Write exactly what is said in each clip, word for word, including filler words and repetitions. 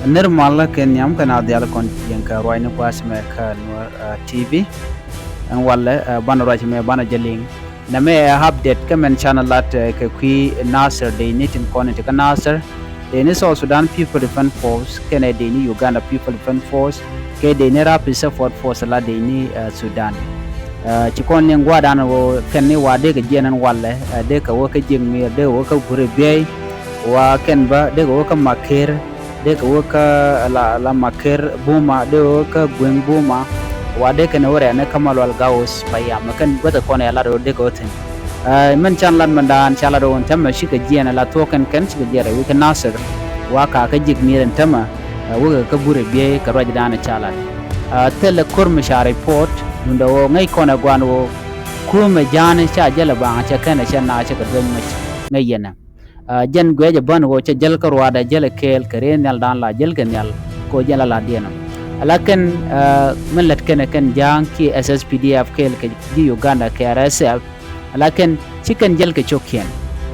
Nir malä kɛ nhiam kɛn a dhial kɔn jiɛn kɛ ruacni gua̱a̱th mɛ kä Nuer, ah, T V. Ɛn walɛ, ah, banɛ ruac mɛ banɛ jɛ liŋ. Nɛ mɛ ɛ update kä mɛn canɛ lat, eh, kɛ kui̱ Nasir dee ni tin kɔn ti kä Nasir. Dee ni South Sudan People Defense Force kɛnɛ dee ni Uganda People Defense Force kɛ dee ni Rapid Support Force la dee ni, eh, Sudan. Eh, ci kɔn liŋ gua̱a̱dan wä kɛn ni wa dee kɛ jiɛn ɛn walɛ, eh, dee kɛ wä kä jiɛk mi̱i̱r, dee kɛ wä kä guri biey, wa kɛn bä dee kɛ wä kä Makir, dee kɛ wä kä la, la Makir Buma, dee kɛ wä kä Gueŋ Buma, wa dee kɛn wä rɛɛn kä Malual Gaus Payam, kɛn guäth kɔn ya lat wä dee kɛ wä thi̱n. Eh, mɛn can lat mɛn daan ca lat wä tämɛ cikɛ jiɛn la thuɔk kɛn kɛn cikɛ jiɛn rɛy wä kä Nasir, wa ka kä jiɛk mi̱i̱r ɛn tämɛ, eh, wä kɛ kä burɛ biey kɛ ruacdan ca lat. Eh, thilɛ ko̱r mi ca report, dundɛ wä ŋäc kɔn ɛ guan wä kumɛ ja̱a̱ni ca jälɛ baŋ cɛ kɛn ɛ cɛ na cɛ kɛ dueny mɛc ŋäc yɛnɛ. Ah, jɛn guɛcɛ bän ɣöö cɛ jäl kä ruaadɛ jäl kɛɛl kɛ rɛy nhialdan la jäl kɛ nhial kɛ ɣöö jɛn la la̱tdiɛn ɔ. Ala kɛn, ah, min lät kɛn kɛn ja̱a̱ŋ kiɛ S S P D F kɛɛl kɛ ji̱ Uganda kɛ R S F. Ala kɛn ci kɛn jäl kɛ cio̱kiɛn.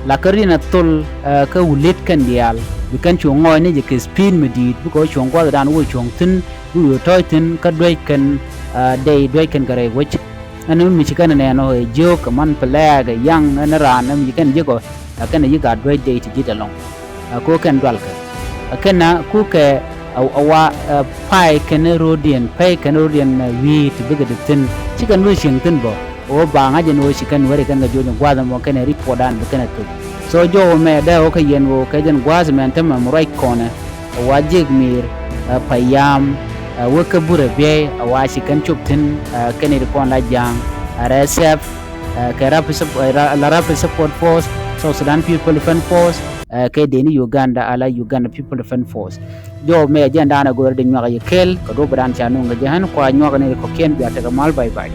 La kä ri̱n a thol, ah, kä wulët kɛn diaal bi kɛn cu ŋɔɔc ni jɛ kɛ speed mi di̱i̱t bikɛ ɣöö cuɔ̱ŋ gua̱thdan wä cuɔ̱ŋ thi̱n bi wä tɔ̱ɔ̱c thi̱n kä duec kɛn, ah, dɛy duec kɛn kɛ rɛy wec. Ɛn mi ci kɛn nɛn ɔ ɛ jiök kɛ man pɛ lɛɛk ɛ yaŋ ɛn raan ɛn mi ci kɛn jiök ɔ ɛ kɛn ɛ yi gat duec dee ti ji̱t ɛlɔ̱ŋ. Ɛ ko kɛn dualkɛ ɛ kɛn na kukɛ ɛ wa ɛ pay kɛn rodiɛn pay kɛn rodiɛn ɛ wi̱i̱ ti bikɛ di thi̱n ci kɛn wi̱i̱ cieŋ thi̱n bä. Ɣöö ba ŋa̱c ɛn ɣöö ci kɛn weri kɛn kɛ joc in gua̱a̱th ɛmɔ kɛn ɛ report dan bi kɛn ɛ thuk. So jɔw ɛmɛ dee ɣöö kɛ yɛn ɣöö kɛ jɛn gua̱a̱th ɛmɛ ɛn tämɛ mi ruac kɔnɛ. Ɛ wa jiɛk mi̱i̱r, ɛ payam, ɛ wä kä burɛ biey, ɛ wa ci kɛn cop thi̱n, ɛ kɛn i̱ ti kɔn la ja̱a̱ŋ, ɛ R S F, ɛ kɛ Rapid Sup-, ɛ ra-, la Rapid Support Force, South Sudan People Defense Force, ɛ kɛ dee ni Uganda, ala Uganda People Defense Force. Jɔw mɛ jɛn daanɛ go̱o̱r di nyuak yɛ kɛl, kɛ duɔ̱p dan ca nuŋ kɛ jɛ ɣän kua nyuak ni kɔ̱kiɛn bia tekɛ mal bay bay.